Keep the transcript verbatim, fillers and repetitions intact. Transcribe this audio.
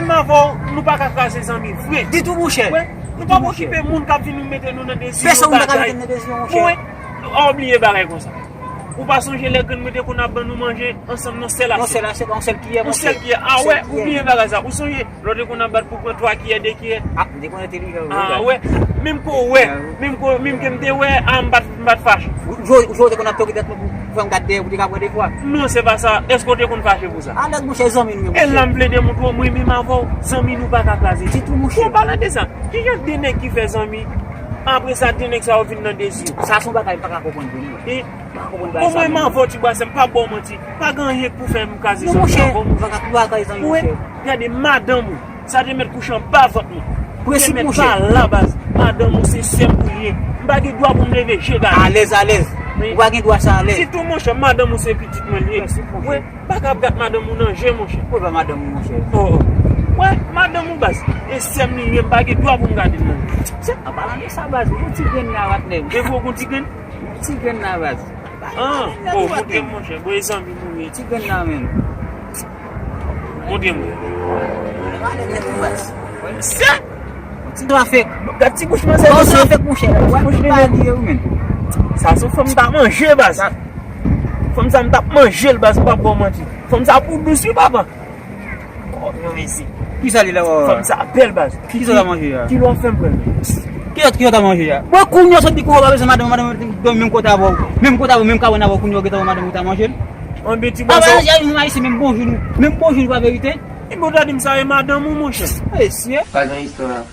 Menm avè w, nou pa ka kraze zanmi vre. Ditou, monchè. Wè, nou pa okipe moun k ap vin mete nou nan dezi yo, bagay. Pèsonn pa ka mete n nan dezi yo, monchè. Wè, ou bliye bagay konsa. Ou pa sonje lè grann mwen te konn ap ban nou manje ansanm nan sèl asyèt? Nan sèl asyèt, nan sèl kiyè, monchè. Nan sèl kiyè. A wè, ou bliye bagay sa. Ou sonje lè w te konn ap bat pou pran twa kiyè, de kiyè? Ah, m te konn entelijan, wi. Ah, wè. Menm ke w wè, menm ke, menm ke m te wè, ah, m pa t, m pa t fache. Ou, ou, ou te konn ap toke tèt mwen pou fè m gade dèyè pou te ka pran de fwa. Non, se pa sa. Èske w te konn fache pou sa? Alèz, monchè, zanmi nou ye, monchè. E la m vle demontre w, mwen menm avè w, zanmi nou pa ka kraze ditou, monchè. Bon, palan de sa, kijan de nèg ki fè zanmi, apre sa, de nèg sa yo vin nan dezi yo? Sa se yon bagay m pa ka konprann vre, non. E, m pa ka konprann bagay sa, non. Bon, mwen, m avè w, ti bwa, se m pa ba w manti. Pa gen anyen k pou fè m kraze zanmi avè w. Non, monchè, m pa ka kraze zanmi, monchè. Gade madanm ou. Sa te mèt kouche anba vant mwen. Prensip, monchè. Te mèt pa la, baz. Madanm ou se sè m ou ye. M pa gen dwa pou m leve je gade. Alèz, alèz. Wi. Ou pa gen dwa sa, alèz. Sitou, monchè, madanm ou se pitit mwen li ye. Prensip, monchè. Wi, m pa ka ap gad madanm ou nan je, monchè. Ou pa madanm ou, monchè. Oh. Wi, madanm ou, baz. E sè m li ye, m pa gen dwa pou m gade l nan je. An palan de sa, baz, yon ti grenn la, patnè. E pou yon ti grenn? Yon ti grenn la, baz. Ah, oh, montre m, monchè. Bon, e zanmi nou ye. Ti grenn la menm. Montre m. Sa? Ti dwa fèk. Gad ti bouch manzè. Ti dwa fèk, monchè. Ti bouch li menm. Sa se fanm ta manje, baz. Fanm sa m t ap manje l, baz, m p ap ba w manti. Fanm sa pou dous, wi, papa. Oh, yo mesi. Kisa li la, papa? Fanm sa bèl, baz. Kisa w ta manje a? Ki lè w fè m pran? Ki lòt, ki lòt ta manje a? Bon, kounye a w sot di kou w pa bezwen madanm, madanm w dòmi menm kote avè w. Menm kote avè w, menm kabann avè w, kounye a w gentan wè madanm ou ta manje l. Anben ti bwa sa. A, ba, nou ayisyen, menm bonjou nou, menm bonjou nou pa merite. Epi w ta di m sa e madanm ou, monchè. Mesye. Pa gen istwa.